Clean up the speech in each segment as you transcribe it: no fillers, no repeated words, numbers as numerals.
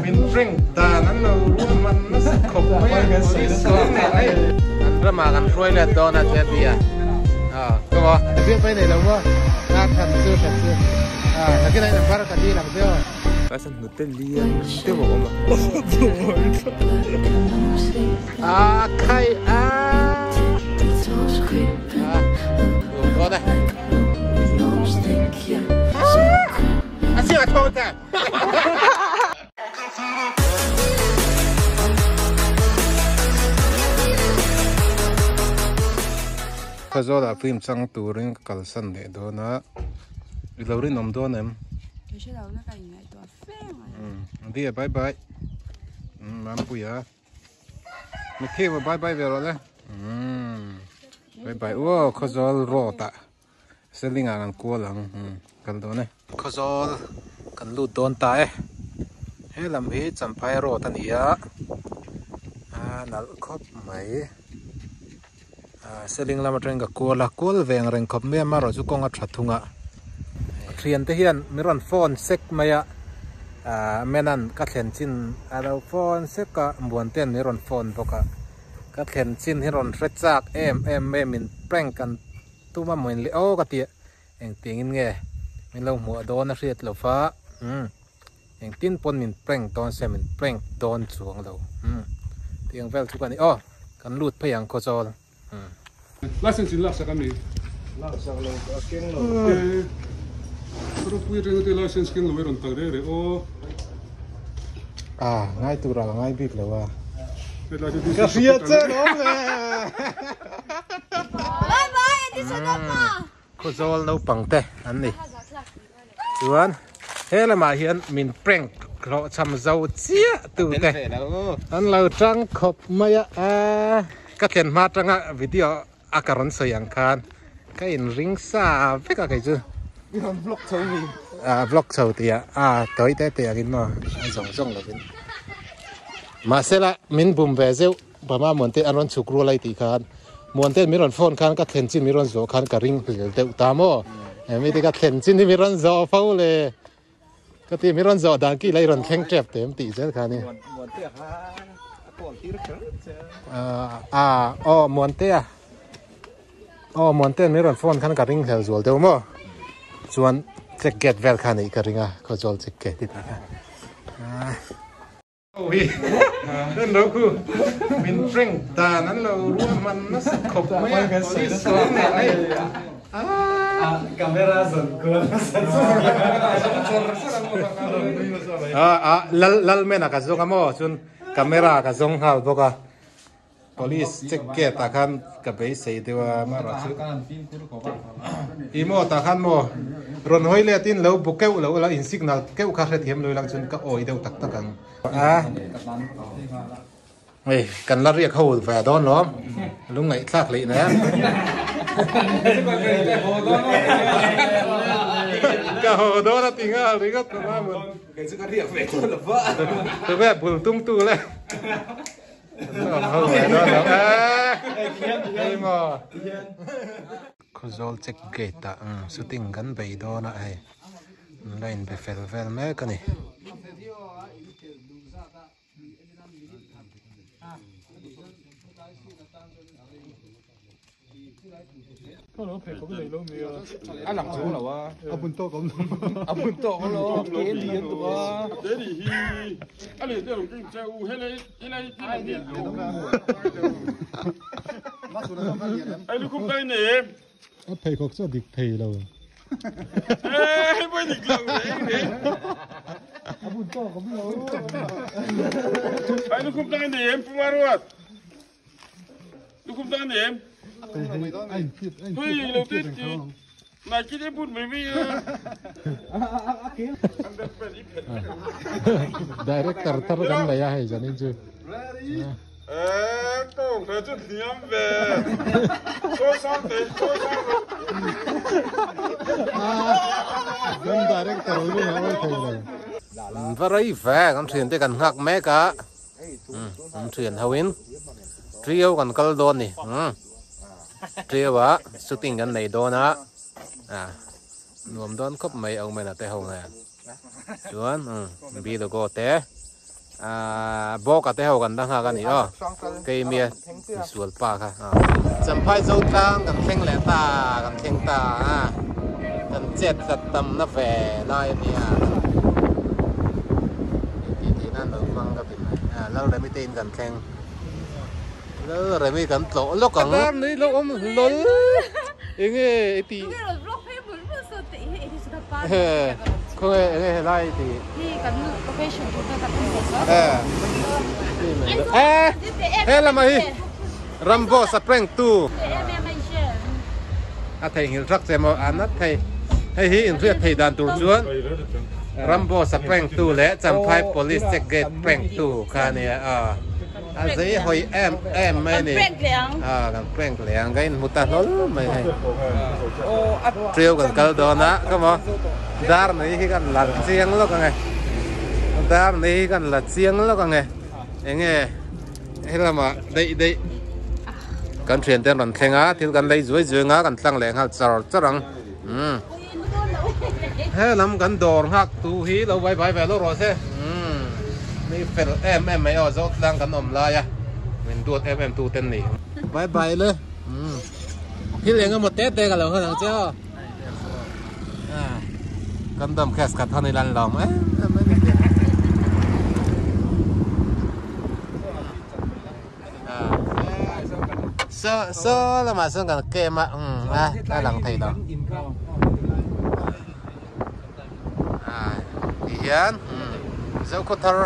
Min prank dan an lo ruahman nasa khawp mai a, police ho nen hei. An ramah kan hruai let dawn a che bia. Aw, ka maw? Biak mai nei lo maw? A that chu that chu. A, nakinah i number ka dil ang che aw. Ka hnute lian deuh a awm a. A khai a. A, nuam dawn e. A chiah a tho ta. Khawzawlah film chang turin ka kalsan leh dawn a, i lo rinawm dawn em? Ka hre lo na ka inngaihtuah fe mai. Umm Dia bye bye. Umm Mampuia. Matthew bye bye ve rawh le. Umm bye bye. Uaw Khawzawl road ah Seling ah kan kual ang umm kal dawn e. Khawzawl kan lut dawn ta e. He lam hi Champhai road a ni a, a nalh khawp mai. Seling lam atangin ka kual a, kual ve ang reng khawp mai a, amaherawhchu kawng a tha thung a. Thiante hian min rawn phone sek mai a, Menan ka thlen chin a lo phone sek a, Muantean min rawn phone bawk a. Ka thlen chin hi rawn hre chak em em mai a, min prank an tum a mawin le aw ka tih engtiangin nge min lo hmuah dawn a hriat lo va umm engtin pawn min prank dawn se min prank dawn chuang lo umm tiang vel chu ka ni aw kan lut phei ang khawchawl umm. License in laksak a mi? Laksak lo a keng lo. Ropui reng te license keng lo i rawn kal reng reng aw. A ngai tur a ngai bik lo a. Ka hria che lawm le. Bye bye Edison apa. Khawzawl naupang te an ni. Chuan he lamah hian min prank hlawh cham zo chiah tu te an lo tang khawp mai a. Ka thlen hma atanga video a ka rawn sawi ang khan ka in ring sa vek a kei chu. I rawn vlog chho mi? Ah vlog chho tih ah ah tawi te te angin maw a zawng zawng lovin. Mahse la min bum ve zeuh Bama Muante an rawn chhuk rual ai tih khan Muante min rawn phone khan ka thlen chin min rawn zawh khan ka ring hlel deuh ta maw. Emi te ka thlen chin hi min rawn zawh fo le. Ka ti min rawn zawh dan ki lai rawn thleng tep te em tih zel kha ni. Muantea kha a call tir kher che. Ah aw Muantea. Aw Muantea min rawn phone khan ka ring hlel zual deuh maw. Chuan check gate vel kha neih ka ring a khawzawl check gate ti kha. Hi an lo khu min prank dan an lo ruahman nasa khawp mai a police ho nen hei ah camera zan kual nasa ah ah lal lal mena ka zawng a maw chuan camera ka zawng nghal bawk a. Police check gate ah khan ka beisei deuh a amaherawh chu i maw tah khan maw rawn hawi let in lo bu keuh lo ila in signal keuh kha hrethiam lo ilang chuan ka awi deuh tak tak ang a hei kan la riak ho ve dawn lawm lungngaihthlak leh nen ka haw dawn a ti nghal ringawt kei chu ka riak ve dawn lo va tuve bul tum tu le. Khawzawl check gate ah shooting kan bei dawn a hei an la inbe fel vel mek a ni. A lang chung lo a. A bun tawk awm lo. A bun tawk awm lo. Ke lian tuk a. A pheikhawk chu a dik thei lo. A bun tawk awm lo. Lukhum tak ani em? Hei lo te ti Nike te boot mai mai a. Director thar kan nei a hei zanin chu. Eh tawng te chu hliam ve. Chaw sang te chaw sang ro. Kan director lu na oi thei lo. Va rei ve kan thian te kan nghak mek a. An thian ho in trio kan kal dawn ni trio ah shooting kan nei dawn a nuam dawn khawp mai Aumena te ho nen chuan Bilogo te. Ahh bawk a te ho kan la nghak a ni aw keimia misual pa kha Champhai zo tlang kan thleng leh ta kan thleng ta a kan chet tlat tam na ve lai a nia tih theih nan lo hmang ka ti mai a Lalremi te in kan thleng Lalremi kan tlawh lawk ang dar nei lo awm hlawl enge i tih Khawnge enge helai i tih Eh he lamah hi Ramboss a prank tu a theihnghilh thak che maw a nat thei hei hi inhriat theih dan tur chuan Ramboss a prank tu leh Champhai police check gate prank tu kha a nia aw. A zei hawi em em mai a ni. A kan prank leh ang ka inhmu ta hlawl mai hei. Ṭiau kan kal dawn a ka maw dar nei hi kan la chiang lawk ang e. Dar nei hi kan la chiang lawk ang e. Enge helamah daih daih kan thian te an rawn thleng a thil kan lei zuai zuai ang a kan tlang leh nghal char char ang. Umm helam kan dawr nghak tu hi lo vai vai ve lo rawh se umm mi fel em em mai aw zawt tlang kan awm lai a min duat em em tu ten ni bye bye le umm thil eng emaw te te ka lo nghal ang che aw kan dam khes khat han ilan lawm em em mai ni Saw saw lamah sawn kan kem a umm a a lang thei lo a ti hian umm Zokhawthar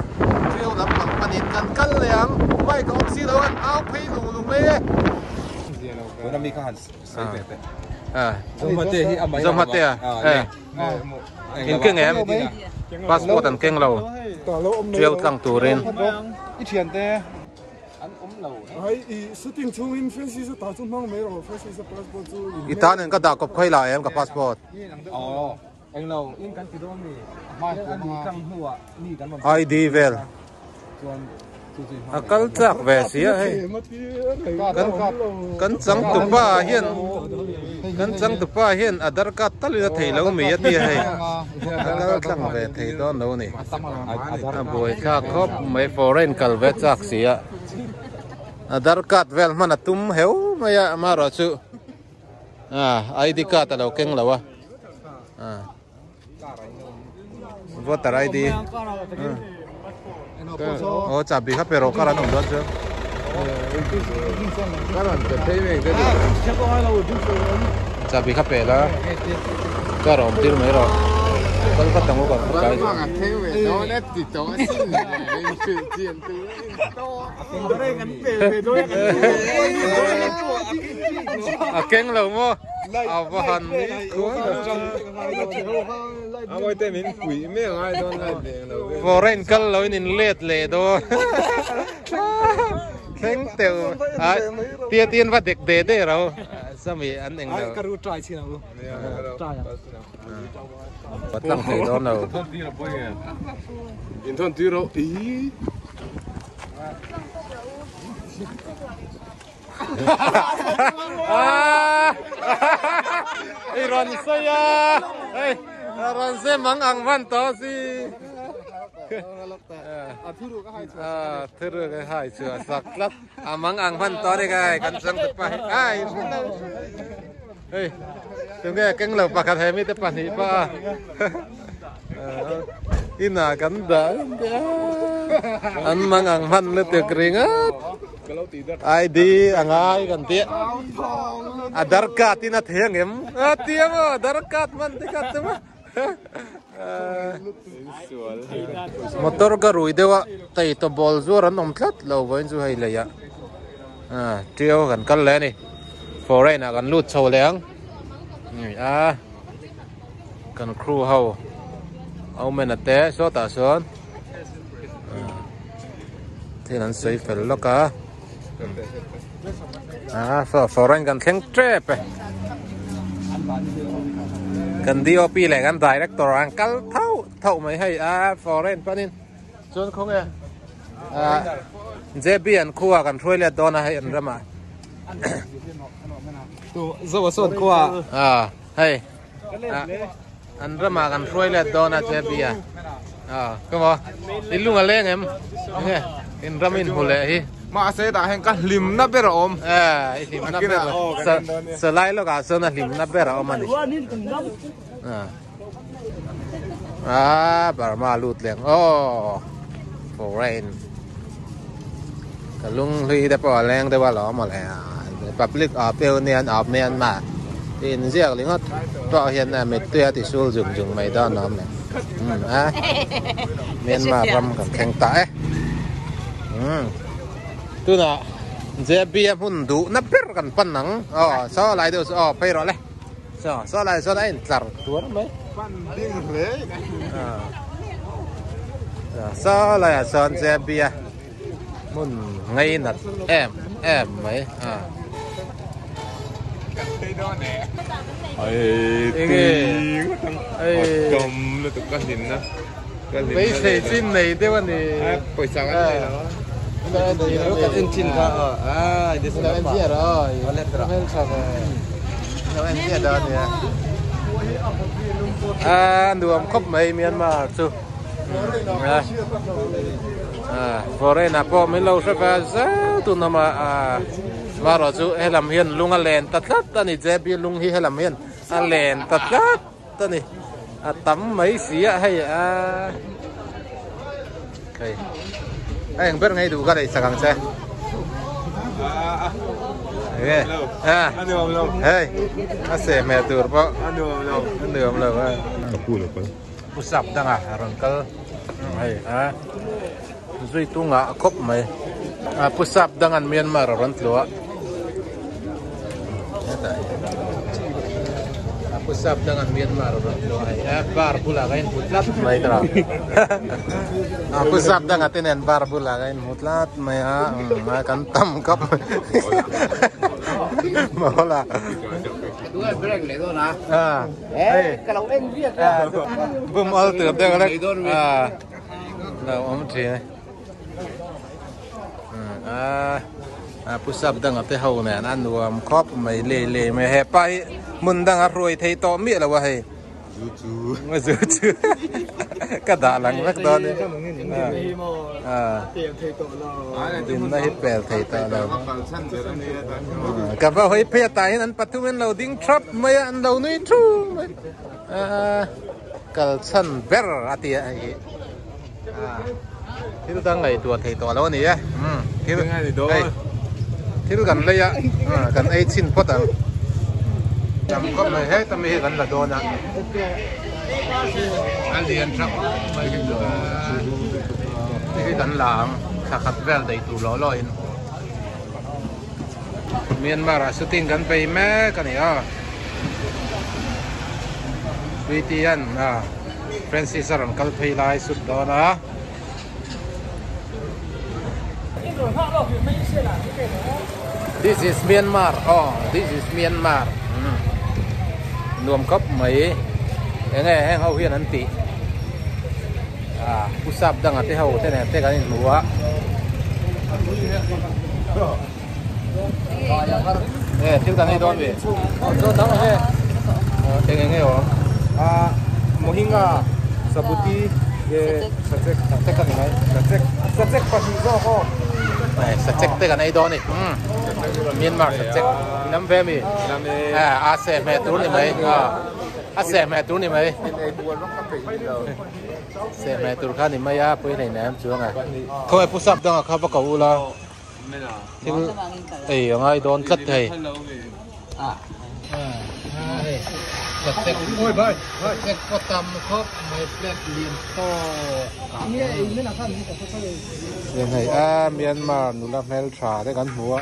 Ṭiau lam pang panin kan kal leh ang bike a awm si lo an au phei lung lung mai e. Tuna mi kha han sawi ve teh. A Zohmate hi a mai Zohmate a e in keng em passport an keng lo Ṭiau tlang turin. I thiante An awm lo. Hai i shooting chhungin Francis a ta chu hmang mai rawh Francis a passport chu I tan in ka dah kawp khawi la em ka passport. Aw englo in kan ti dawn mi a ni tlang hnuah mi kan rawn ID vel chuan chu chu a kal chak ve sia hei kan kan changtupa hian kan changtupa hian Aadhar card talin a thei lo mi a tia hei a kal tlang ve thei dawn lo ni. A buai thlak khawp mai foreign kal ve chak si a Aadhar card vel hman a tum heu mai a amaherawh chu ID card a lo keng lo a voter ID aw chahbi kha pe rawh kar an awm dawn chuan chahbi kha pe la car a awm tir mai rawh kal vat ang u kan tlai a keng lo maw a va han ni Foreign kal lo in in let leh dawn thleng teuh a tia tin va dek de de ro sami an eng lo va tlang thei dawn lo in thawn tir ro i Ei rawn sawi a hei rawn sawi mang ang van tawh si a thuruk a hai chhuah sak tlat a mang ang van tawh ni kai kan chang te pa hi ai hei tunge keng lo pakhat he mi te pahnih pa inah kan dah an mang ang hman lutuk ringawt. ID a ngai kan tih Aadhar card in a thei ang em a ti ang aw Aadhar card hman te kha chu motor ka rui deuh a taito ball zuar an awm tlat lo vawiin chu hei lei ah ṭiau kan kal leh a ni foreign ah kan lut chho leh ang a kan crew ho Omen a te sawtah sawn. Thil an sawi fel lawk a ah saw foreign kan thleng tep e kan DOP leh kan director an kal thauh thauh mai hei a foreign panin chuan khawnge ah JB an khua kan hruai let dawn a hei an ramah tu zo a sawn khua ah hei An ramah kan hruai let dawn a JB a. Ah, come on. I lung a leng em? Nge in ram in hmu leh hi. Mahse tah hian ka hlimna ber a awm. Eh i hlimna ber a salai lawkah sawn a hlimna ber a awm a ni. Ah Burma lut leng aw foreign ka lung hlui te pawh a leng deuh a lawm mawle public of union of Myanmar tih inziak ringawt pawh hian a mittui a tisul zung zung mai dawn a awm le a Myanmar ram kan thleng ta e tunah JB a hmun duhna ber kan pan ang aw saw lai deuh chu aw phei rawh le. Saw saw lai chuan a intlar tuar mai. Pan ding hle in a hmu. Saw laiah chuan Zebia hmun ngainat em em mai. Beisei chin nei deuh a ni. Pawisa kan nei lo a. Kan en chin kha a. A nuam khawp mai Myanmar chu foreign ah pawh min lo hre ve zeuh tun awm a marawh chu helam hian lung a len ta tlat a ni JB lung hi helam hian a len ta tlat a ni a tam mai si a hei a hei a eng ber ngei duh ka neih sak ang che enge a hei a seh hmel tur pawh a nuam lo a pu sap danga a rawn kal hei a zui tunga a khawp mai a pu sap dangan Myanmar a rawn tluah a pu sap dangan Myanmar a rawn tluah hei a bar bulah ka inhmu tlat mai ta a pu sap danga te nen bar bulah ka inhmu tlat mai a kan tam khawp maw la a bum al tur deuh lek a lo awm thin a a pu sap danga te ho nen a nuam khawp mai lei lei mai hepa hi hmun danga hruai thei tawh miah lo a hei zu chu zu chu ka dah lang vek dawn e a dinna hi pel thei tawh lo ka va hawi phei a tah hian an pathum in lo ding thap mai a an lo nui thu mai a kal chhan ber a ti a hei hi thil dang ngaihtuah thei tawh lo a ni e thil hei thil kan lei a kan ei chhin phawt ang tam khawp mai heta mi hi kan la dawn a a lian tha khawp mai hi chu hei hi kan la ang thla khat vel daih tur lawh lawh in Myanmar ah shooting kan bei mek a ni a Puitian a Francis a rawn kal phei lai sut dawn a. This is Myanmar oh this is Myanmar nuam khawp mai enge heng ho hian an tih ah pu sap danga te ho te nen te kan inhmu a. Nge thil kan ei dawn ve eng eng nge awm ah mohinga sabuti nge sachek sachek a ni mai sachek sachek pahnih zawk aw sachek te kan ei dawn ni Myanmar sachek lam ve mi a seh hmeh tur ni mai a seh hmeh tur ni mai seh hmeh tur kha ni mai a pui nei nem chuang a khawngaih pu sap dangah kha va ko ula Thil ei a ngai dawn tlat thei. Sachek pawh tam khawp mai plate lian tawk. Hei a Myanmar nula hmeltha te kan hmu a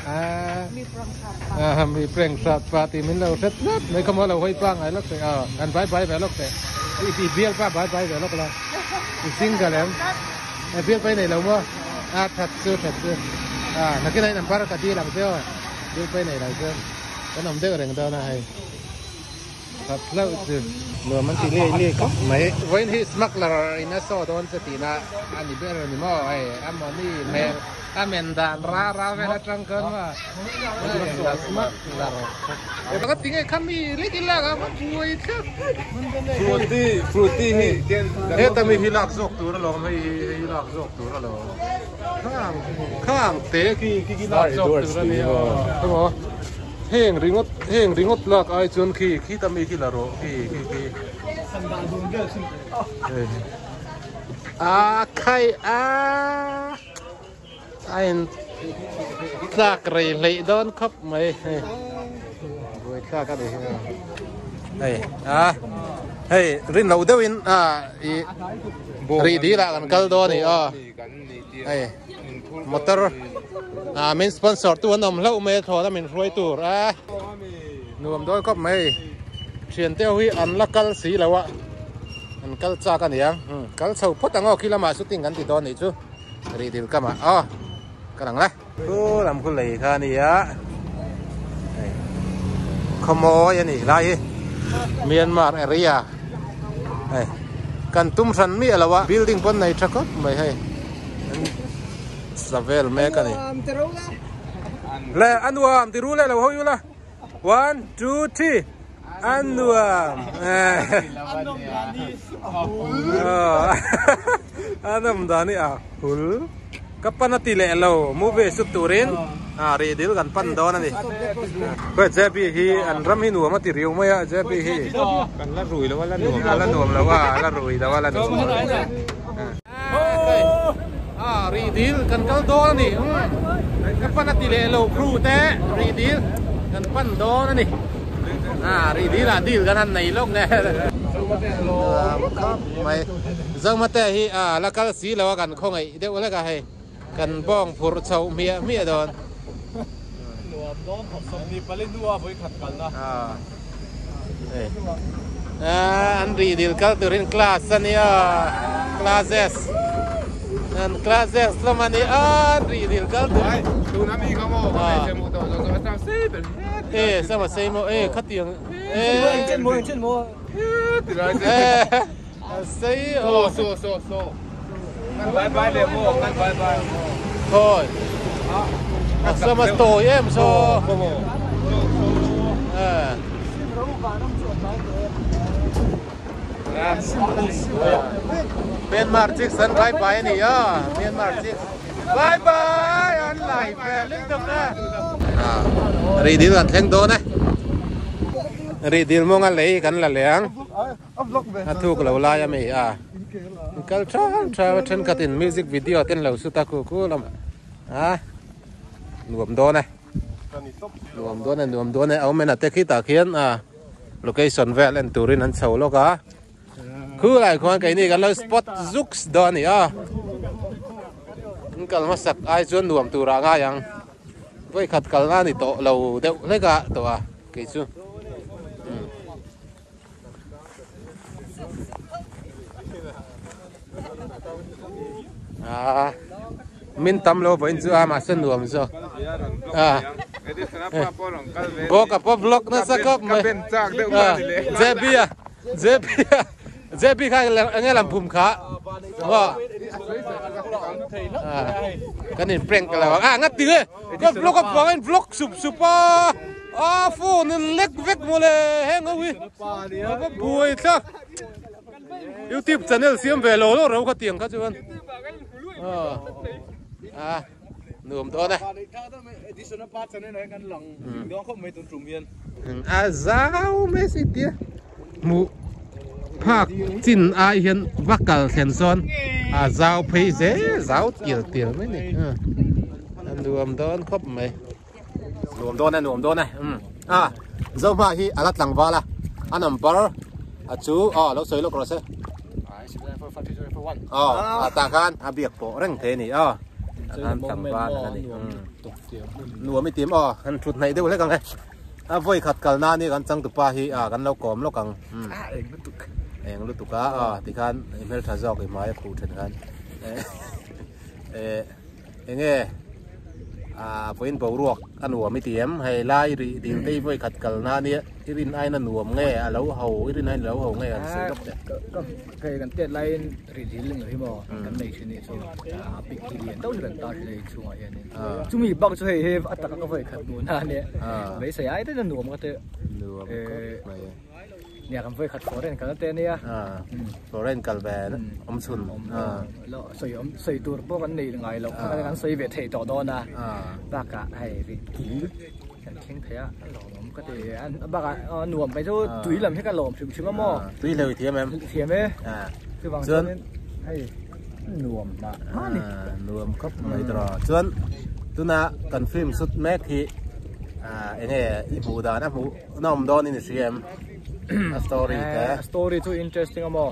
a mi prank hrat pa tih min lo hre tlat mai kha maw lo hawi pa ngai lawk teh a an bai bai ve lawk teh i bial pa bai bai ve lawk la i single em bial pa i nei lo maw. A that chu that chu a nakinah in number ka dil ang che aw dil pawh i nei lo chuan kan awm deuh reng dawn a hei that hlauh chu nuam an ti liai liai khawp mai vawiin hi smuggler in a saw dawn che tihna a ni ber a ni maw hei a mawni hmel a men dan ra ra vel atang khan maw smuggler ka ti nge kha mi lek i lak a va buai thlap fruity fruity hi heta mi hi lak zawk tur alawm hei hi lak zawk tur alawm. Khang khang te khi khi khi lak zawk tur a nia emaw heng ringawt heng ringawt lak ai chuan khi khi ta mi khi la rawh khi khi khi a khai a a in tlak rei hleih dawn khawp mai hei buai thlak a ni hei a hei rin loh deuhin a ih rih dil ah kan kal dawn a ni aw hei motor ah min sponsor tu an awm hlauh mai a thlawna min hruai tur a nuam dawn khawp mai thian te ho hi an la kal si lo a an kal chak a niang kal chho phawt ang aw khi lamah shooting kan ti dawn a nih chu. Rih dil kam ah aw ka lang la. Chu lam khu lei kha a ni a, hei khawmawi a nih lai hi Myanmar area hei kan tum hran miah lo a building pawn nei tha khawp mai hei an sa vel mek a ni. Le a nuam ti ru leh lo ho ula 1 2 3 a nuam a nawm dan hi a hul ka pan a ti leh lo movie shoot turin a rih dil kan pan dawn a ni khawi JB hi an ram hi nuam a ti riau mai a JB hi kan la rui lo a la nuam a la nuam lo a la rui lo a la nuam lo a rih dil kan kal dawn a ni ka pan a ti leh lo crew te rih dil kan pan dawn a ni a rih dil ah dil kan han nei lawk nge khawp mai Zomate hi a la kal si lo a kan khawngaih deuh hlek a hei kan bawng phurh chhoh hmiah hmiah dawn nuam dawn khawp 24 hnua vawikhat kalna an rih dil kal turin class a nia classes an classes lam a nia an rih dil kal tur tuna mi ka maw ka hmeichhe hmuh tawh zawh zawh atang sei ber e sama sei maw e khatiang e chen maw chen maw sei aw so so so bye bye le maw kan bye bye thôi sama tôi em so Myanmar chicks an bye bye ani a Myanmar chicks bye bye an lai ve lutuk a rih dil kan thleng dawn e rih dil mawnga lei kan la leh ang a thuk lo lai a mi a kal tha tha thenkhatin music video ten lo shoot a khu khu lamah a nuam dawn e nuam dawn e nuam dawn e a awm en a te khi tah khian a location vel en turin an chho lawk a khu lai khuan keini kan lo spot zuks dawn a ni a an kal hmasak ai chuan nuam tur ah ngai ang vawikhat kalna a ni tawh lo deuh hlek a tawh a kei chu. Ah, min tam lo vawiin chu a mahse nuam zawk. Ah. Bawk a pawh vlog nasa khawp mai. Ah, JB a, JB a, JB kha enge lam phum kha. Maw. Ah, kan in prank lo. Ah, ngat ti nge. Ka vlog a vang in vlog sup sup a. A phone in lek vek mawle heng ho hi. A va buai thlak. YouTube channel siam ve lo lo ro kha tiang kha chuan. A nuam dawn e. A zau mai si tia. Hmuh phak chin ai hian va kal thlen sawn a zau phei zel zau tial tial mai ni. A nuam dawn khawp mai. Nuam dawn e nuam dawn e umm a Zohma hi a la tlangval a a number a chu aw lo sawi lawk rawh se aw a tah khan a biak pawh reng thei a ni aw a khan tlangval a ni nuam i tim aw han thut hnaih deuh hlek ang e a vawi khat kal nan hi kan changtupa hi a kan lo kawm lawk ang umm eng lutuk a aw tikhan i hmeltha zawk i hmai a khuh then khan eh Enge ah vawiin boruak a nuam i ti em? Hei lai rih dil te i vawi khat kal na nia i rin aiin a nuam nge a lo ho i rin aiin a lo ho nge an sawi lawk teh. Hei kan tet laiin rih dil eng hi maw kan nei thin nih chu a pic hi lian deuh hi kan tar thin a inchhungah hianin chumi bak chu hei hi a taka ka vawi khat hmuh na ania beisei ai daih a nuam ka ti. Nuam khawp mai. Nia kan vawi khat foreign kal te ania. Foreign kal ve awm chhun. Lo sawi awm sawi tur pawh kan nei ngai lo kha kan sawi ve thei tawh dawn a. Bakah hei ri dil kan thleng thei a lawmawm ka ti a bakah nuam kai chu tui lam hi ka lawm hrim hrim a maw. Tui hleuh i thiam em? Thiam e. Chuvang chuan hei nuam mah mah ni. Nuam khawp mai tawh. Chuan tuna kan film shoot mek hi enge i hmuh dan a hmuh na awm dawn in i hria em? A story te. A story chu interesting a maw?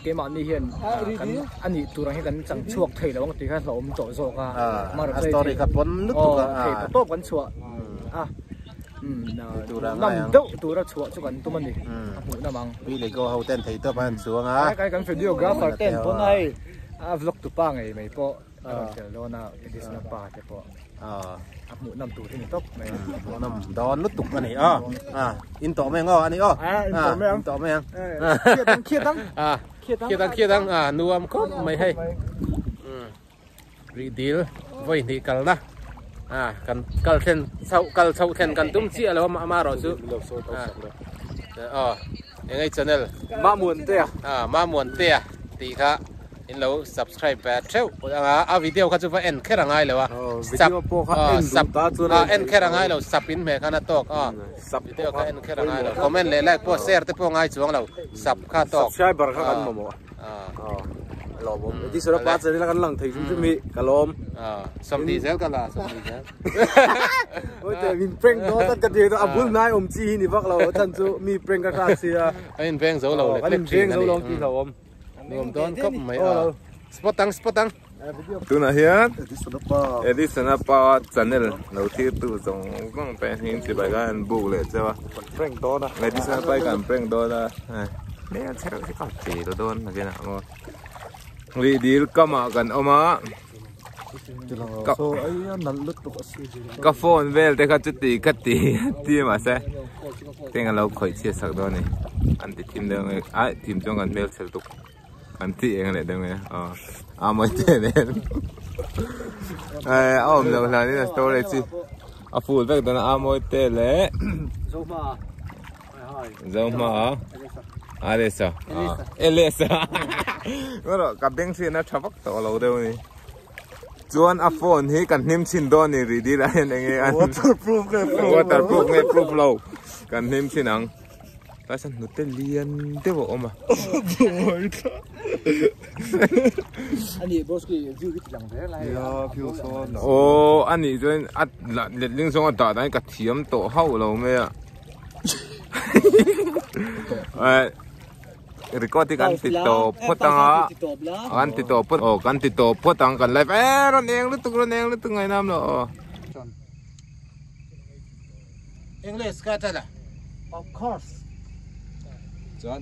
Keimahni hian kan a nih tur ang hi kan chang chhuak thei lo ang tih kha hlauhawm tawh zawk a. A story kha pawn lutuk a. Thei tawh tawp kan chhuah a. Nam deuh tura chhuah chu kan tum a ni. A hmuh nam ang. Pi leh go ho ten thei tawp an chuang a. Kan videographer ten pawn hei a vlog tu pa ngei mai pawh a rawn tel dawn a Edison a pa te pawh a hmuh nam tur hi ni tawp mai. Hmuh nam dawn lutuk a ni aw. In tawh mai ang aw a ni aw. In tawh mai ang. In tawh mai ang. Khiat ang khiat ang. Khiat ang khiat ang nuam khawp mai hei. Rih dil vawi hnih kalna a kan kal thlen chhoh kal chhoh thlen kan tum chiah lo a amaherawh chu aw eng ei channel Mamuantea a Mamuantea tih kha in lo subscribe ve theuh anga a video kha chu va en kher a ngai lo a video pawh kha en duh ta chuan a en kher a ngai lo sub in hmeh khan a tawk a video kha en kher a ngai lo comment leh like pawh share te pawh ngai chuang lo sub kha tawk subscriber kha kan mamawh lawmawm Edison a pa channel a kan lang thei hrim hrim hi ka lawm sawmhnih zel ka la sawmhnih zel Oite min prank dawn tlat ka ti a bul hnai awm chi hi ni vak lo chan chu mi prank a hrat sia a in veng zo lo lek lek thin a ni kan in veng zo lo tih hlauhawm nuam dawn khawp mai a spot ang spot ang Tunah hian Edison a pa channel lo thlir tu zawng zawng te hming chibai khan an buk leh cheu a prank dawn a Edison a pa hi kan prank dawn a hmel chhe reuh hi ka ti ta dawn nakin ah maw rih dil kamah kan awm a ka phone vel te kha chuti kha ti ti mahse heng an lo khawih chhiat sak dawn a ni an ti thim deuh nge ai thim chuan kan hmel chhe lutuk. An ti eng leh deuh nge aw a mawi te nen eh a awm loh hlan in a storage hi a full vek dawn a a mawi te leh Zohma Alesa Elesa erawh ka beng hriatna tha vak tawh lo deuh a ni chuan a phone hi kan hnim chhin dawn a ni rih dil ah hian enge an waterproof nge waterproof nge proof lo kan hnim chhin ang. Tlai sawn hnute lian deuh a awm a. Aw a nih chuan a letling zawng a dah dan hi ka thiam tawh hauh lo mai a. Record hi kan ti tawp phawt ang a. Kan ti tawp phawt aw kan ti tawp phawt ang kan live e rawn eng lutuk rawn eng lutuk ngainam lo aw. English ka chala. Of course. Chuan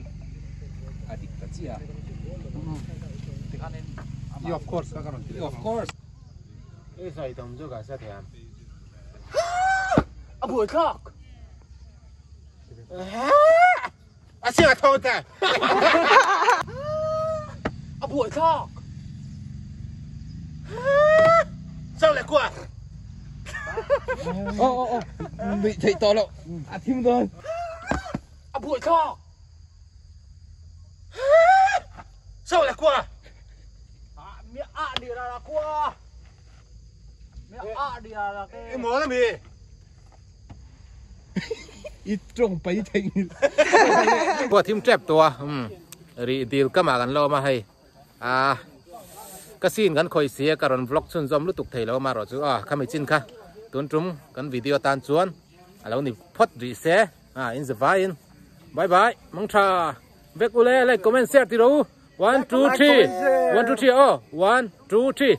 a dik ta chiah a. I of course ka rawn ti leh. Of course. I sawi tum chu ka hre thiam. A buai thlak. A chhiah tho ta. A buai thlak. Sao lại qua. Ô ô ô, bị thầy to lộ. A thim rồi. A buai thlak. Sao lại qua. Mi a đi ra là qua. Mi a đi ra là cái. Em mò làm gì? I tawng pai thei Pawh thim tep tawh a umm rih dil kamah kan la awm a hei ah ka scene kan khawih si a ka rawn vlog chhunzawm lutuk thei lo amaherawh chu ah khami chin kha tun tum kan video tan chuan a lo ni phawt rih se ah in zavaiin bye bye mangtha vek ule like comment share ti rawh u 1 2 3 1 2 3 aw 1 2 3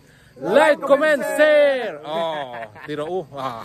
like comment share aw ti rawh u ah.